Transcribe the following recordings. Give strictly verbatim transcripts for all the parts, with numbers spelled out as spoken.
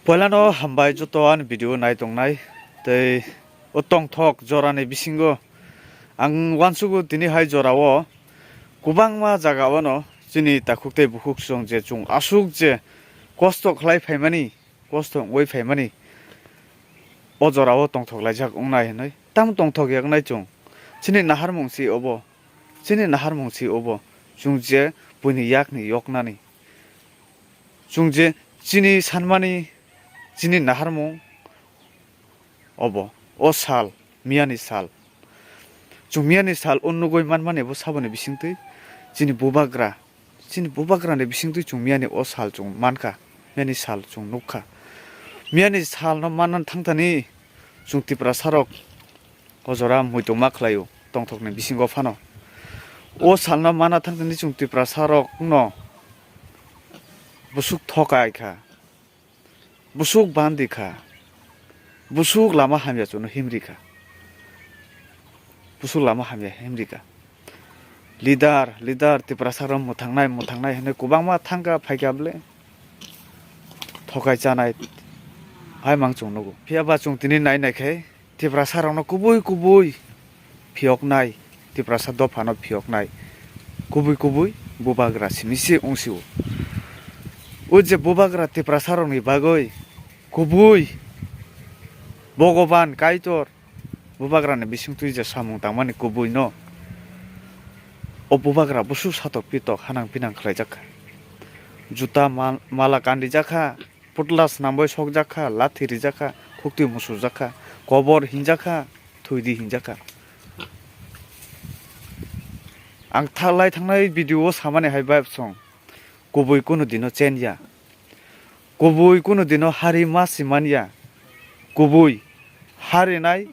Poilano hambai joto ani video nai tongnai tei o tongthok jorani bisingo ang uansugo tini hai jorao kwbangma jagao no chini takhuk tei bukhuk song je chwng aswk je kosto khlai phaimani, kosto wngwi phaimani o jorao tongthok laijak wngnai hwnwi. Tamo tongthok yaknai chwng? Chini naharmung si obo, chini naharmung si obo, chwng je buini yakni yoknani. Chwng je chini sanmani, chini naharmung obo, o sal, miyani sal. Chwng miyani sal o nugwi manmani bo saboni bisingtwi chini bubagra, chini bubagrani bisingtwi chwng miyani o sal chwng mankha, miyani sal chwng nukha. Miyani salno manna thangthani chwng Tiprasarok o jora muitu ma khlaio tongthokni bisingo phano. O salno mana thangtini chwng Tiprasarokno busuk thokai kha, busuk bandi kha, busuk lama hamya chwngno himri kha, busuk lama hamya himri kha. Leader, leader, Tiprasarok mwthangnai, mwthangnai hwnwi kwbangma thangkha phaikha bwle. Thokai chanai hai mang chwng nugo. Phiya ba chwng tini nai nai khe Tiprasarokno kubui kubui phiyoknai, Tiprasa dophano phiyoknai kubui kubui bubagra simi se wngsio. O je bubagra Tiprasarokni bagwi kubui Bhogoban Kaitor bubagrani bisingtwi je samung tangmani kubuino o bubagra busuk satok pitok hanang pinang khlaijak kha. Juta mal-, mala kanrijak kha, putla swnamwi sokjak kha, lathi rijak kha, khuktwi musujak kha, kobor hinjak kha, thwidi hinjak kha. Ang tha-, lai thangnai video o samani hai vibe song, kubui kunu dino chen ya, kubui kunu dino hari ma si man ya, kubui harinai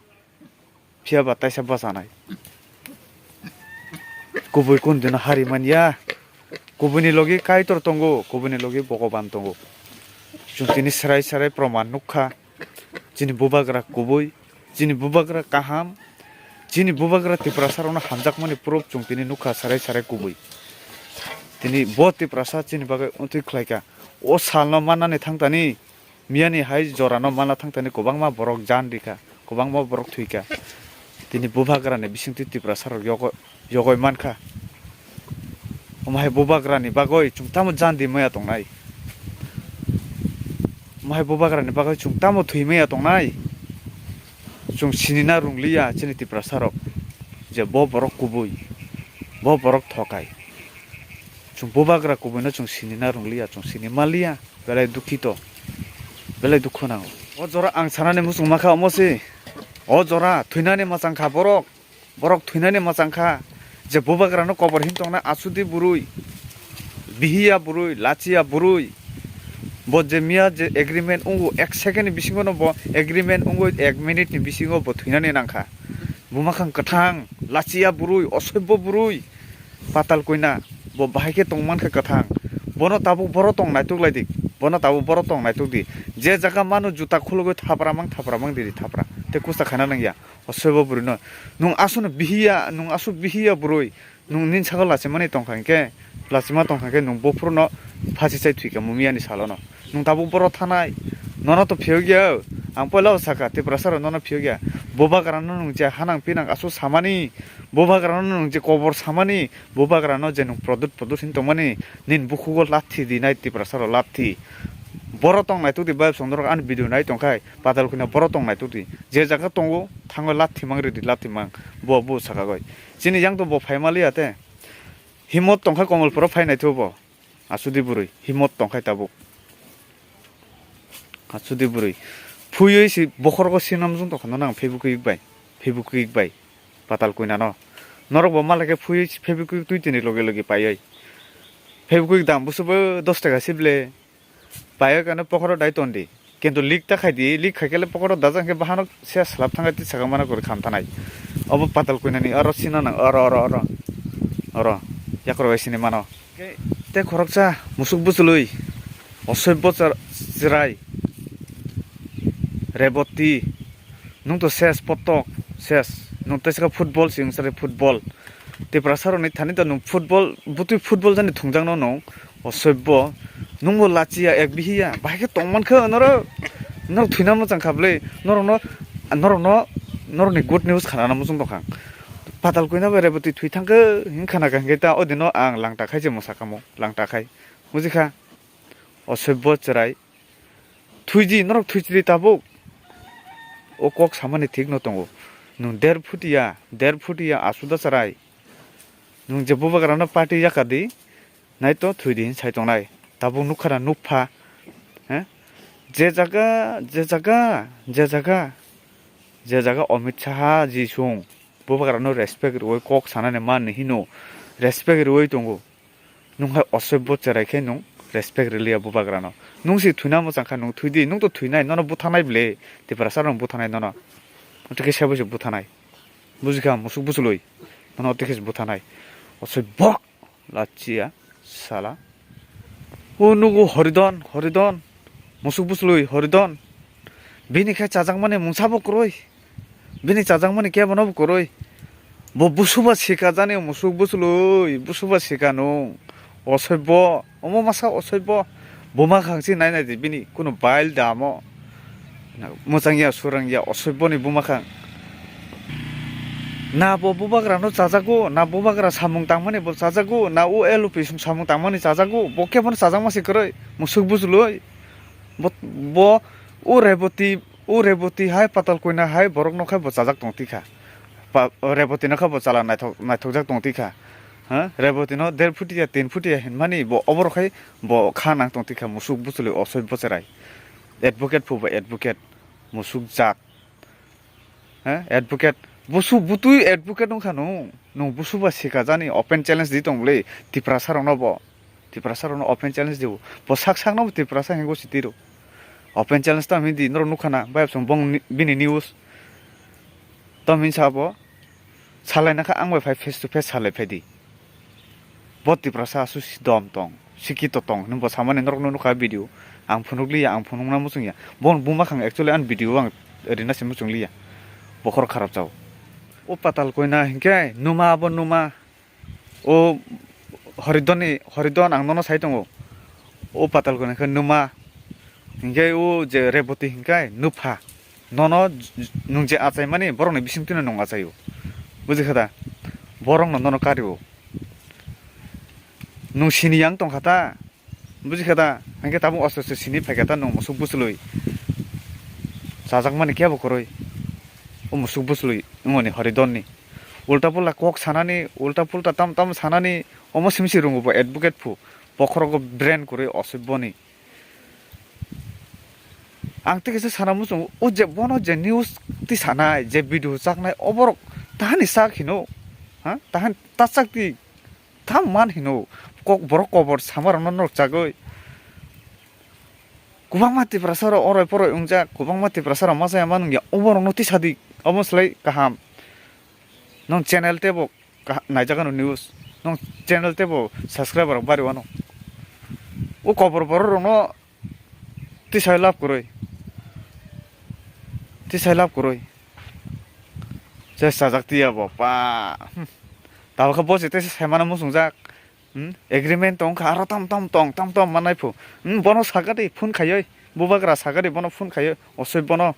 phiya ba taisa bachanai. Kubui kunu dino hari man ya. Kubuini logi Kaitor tongo, kubuini logi Bhogoban tongo. Chwng tini serai serai proman nukha. Chini bubagra kubui, chini bubagra kaham, chini bubagra Tiprasarokno hamjakmani proof chwng tini nukha serai serai kubui. Tini bo Tiprasa chini bagwi wngtwi khlaikha. O salno mannani thangtani miyani hai jorano mana thangtani kwbangma borok jan rikha, kwbangma borok thwikha. Tini bubagrani bisingtwi Tiprasarok yogo-, yogoi mankha. Omo hai bubagrani bagwi chwng tamo jan di maya tongnai? Omo hai bubagrani bagwi chwng tamo thwi maya tongnai? Chwng sinina rungliya chini Tiprasarok je bo borok kubui, bo borok thokai. Chwng bubagra kubuino chwng sinina rungliya, chwng sini manliya. Belai dukhito, belai dukhu nango. O jora ang sanani muchung makha omo se. O jora thwinani mwchang kha borok. Borok thwinani mwchang kha. Je bubagrano kobor hin tongna asudi bwrwi. Bihiya bwrwi, lachiya bwrwi. Bo je miya je agreement wngo, ek second ni bisingo no bo agreement wngo, ek minute ni bisingo bo thwinani nangkha. Bumakhang kwthang, lachiya bwrwi, osoibbo bwrwi. Patal koina, bo bahai khe tong mankha kwthang. Bono tabuk boro tong naituk lai di. Bono tabuk boro tong naituk di. Je jaga mano juta khulugwi thapra mang, thapra mang di, di thapra. Tei kusa khaina nangya. Osoibo bwrwino. Nwng aswkno bihiya, nwng aswk bihiya bwrwi. Nwng nini saka lachimani tongkha hinkhe, lachima tongkha hinkhe nwng bophuruno phasi chai thwikha mumiyani salono. Nwng tabuk boro thanai. Nono to phiyokya. Ang poila o sakha, Tiprasarok nono phiyokya. Bubagrano nwng je hanang pinang aswk samani. Bubagrano nwng je kobor samani, bubagrano je nwng produt produt hin tongmani, nini bukhugo lathi dinai Tiprasarok lathi. Boro tong naituk di vibe songdorok ani video nai tongkhai, patal khuna boro tong naituk di. Je jaga tongo, thango lathi mang ridi, lathi mang. Bo, bo sakagoi. Chini yang to bo phai maliya te. Himot tongkha Komolpuro phai naithubo. Asudi bwrwi, himot tongkhai tabuk. Asudi bwrwi. Phuywi si bokhorgo sinam jung tongkha, nono ang Facebook kuyuk bai. Facebook kuyuk bai. Patal koinano. Norok bo malai khe phuywi si Facebook kuyuk twi tini loge loge paiwi. Facebook kuyuk dam busubo dos taka sible. Paiwi kano pokhoro dai tondi. Kintu leak ta khai di, leak khai khe le pocket o dajak khe bahano se slap thang khe twi saka mana kwrwi kham thanai. Obo patal koinani oro sina nang, oro, oro, oro. Oro. Yakur bai sini mano. Tei khoroksa musuk bwchwlwi, osoibbo chwrai, reboti, nwng to ses potok, ses. Nwng tei saka football si wngsa football. Tiprasa rokni thani to nwng football, bwtwi football jani thungjakno nwng. Osoibbo, nwngbo lachiya ek bihiya, bahai khe tongmankha norok. Norok thwina mwchang kha bwle, norokno, norokno, norokni good news khanana muchung tongkha. Patal koina bai Reboti thwi thangkhe hin khana kha hinkhe ta odino ang langta khai se mwsa kamo, langta khai. Bujikha? Osoibbo chwrai. Thwidi, norok thwidi tabuk. O kok samani thikno tongo. Nwng der phutiya, der phutiya asuda chwrai. Nwng je bubagrano party yakadi, naito thwidi hin sai tongnai. Tabuk nukha na nukpha. He? Je jaga, je jaga, je jaga, je jaga Amit Saha ji sung bubagrano respect rwui kok sanani man hino respect rwui tongo. Nwng hai osoibbo chwrai khe nwng respect rwliya bubagrano. Nwng si thwina mwchang kha nwng thwidi, nwng to thwinai, nono buthanai bwle, Tiprasa rok buthanai nono. Tei khe sebo se buthanai. Bujikha musuk busulwi. Nono tei khe se buthanai. Osoibbo. Lachia sala. O nugo Horidon, Horidon. Musuk busulwi Horidon. Bini khe chajakmani mungsa bo kwrwi. Bini chajakmani kebo no bo kwrwi. Bo busuba sika jani musuk busulwi, busuba sika nung. Osoibbo, omo masa osoibbo. Buma khangsi nai nai di bini kuno bail damo. Mwchang ya, surang ya, osoibbo ni buma khang. Na bo bubagra no chajago, na bubagra samung tangmani bo chajago, na o L O P sung samung tangmani chajago, bo kebo no chajakma se kwrwi, musuk busulwi. Bo, bo o Reboti, o Reboti hai Patal Koina hai borok no khai bo chajak tong tikha. Pa-, Reboti no khai bo chala naithok, naithokjak tong tikha. Ha? Reboti no der phutiya, tin phutiya hinmani bo oborok khai bo kha nang tong tikha musuk busulwi osoi bocherai. Advocate phuba advocate musuk jat. Ha? Advocate busu butui advocate wngkha nung. Nung busuba sika jani open challenge di tong bwle Tiprasa rokno bo. Tiprasa rokno open challenge dibo. Bo sak sakno bo Tiprasa hingo sitiro. Open challenge tam hindi norok nukha na bai bini news. Tam hinsa bo. Salai nakha ang bai phai face to face salai phai di. Bo Tiprasa asu si dom tong, sikito tong hinwi bo samani norokno nukha video. Ang phunukliya, ang phunukna muchungya. Bon buma khang actually ani video ang rina se muchungliya. Bokhor kharap chao. O Patal Koina hinkhe numa abo numa. O Horidonni, Horidon ang nono sai tongo. O Patal Koina khe numa. Hinkhe o je Reboti hinkhe nupha. Nono j-, j-, nwng je achaimani borokni bisingtwino nwng achaio. Bujikha da? Borokno nono kario. Nwng sini yang tongkha ta? Bujikha da? Hinkhe tabuk osto osto sini phaikha ta nwng musuk buchului. Chajakmani kebo kwrwi. O musuk buchului wngmani Horidonni. Ulta pulta kok sanani, ulta pulta tam tam sanani, omo simi si rungo bo advocate phu. Bokhorogo brain kwrwi osoiboni. Ang tei kisa sana muchungo, o je bono je news ti sanai, je video chaknai, oborok tahani sak hino, ha? Tahani ta chak ti, ta man hino, kok borok kobor sama rokno norok chagoi. Kwbangma Tiprasa rok oroi poroi wngjak, kwbangma Tiprasa rok ma chaya ma nungya, oborokno tisa di, omo slai kaham. Nong channel tebo kaha-, naijak ano news. Nong channel tebo subscriber rok bari wano. O kobor borok rokno tisai lab kwrwi. Tisai lab kwrwi. Je sajak tiya bo pa. Hmm. Tabukhe bo je tesa saimano muchungjak. Hmm? Agreement tong kha aro tam tam tong, tam tam manai phu. Hmm, bono saka di phone khaioi. Bubagra saka di bono phone khaioi. Osoi bono.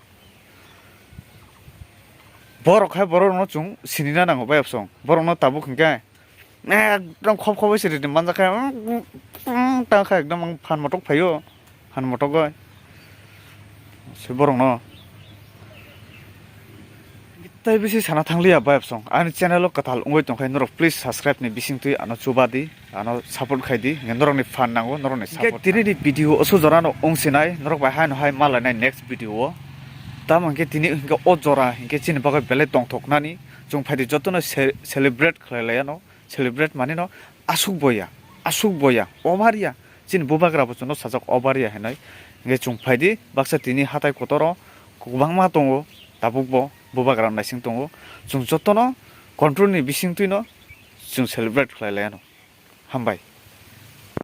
Borok hai borok no chung sinina nango bai absong. Borok no tabuk hinkhe ekdom khop khop se ridi manjak khe, mm, mm, mm, tang kha ekdom ang phan motok phaio, phan motok oi. Se borok no. Tai bisi sana thangliya bai absong. Ani channel o kwtal wngwi tongkhe norok please subscribe ni bisingtwi ano chuba di. Ano support khai di, hingke norokni fan nango, norokni support. Tini ni video oso jora no wng sinai, norok bai haino hai malainai next video o. Tamo hingke tini hingke o jora hingke chini bagwi belai tongthok nani, chwng phaidi jotono se-, celebrate khlai laiya no, celebrate mani no asuk boya, asuk boya, obar ya, chini bubagra bo chwngno sajak obar ya hinoi. Hingke chwng phaidi baksa tini hatai kotoro kwbangma tongo, tabuk bo bubagra naising tongo, chwng jotono control ni bisingtwi no chwng celebrate khlai laiya no. Hambai.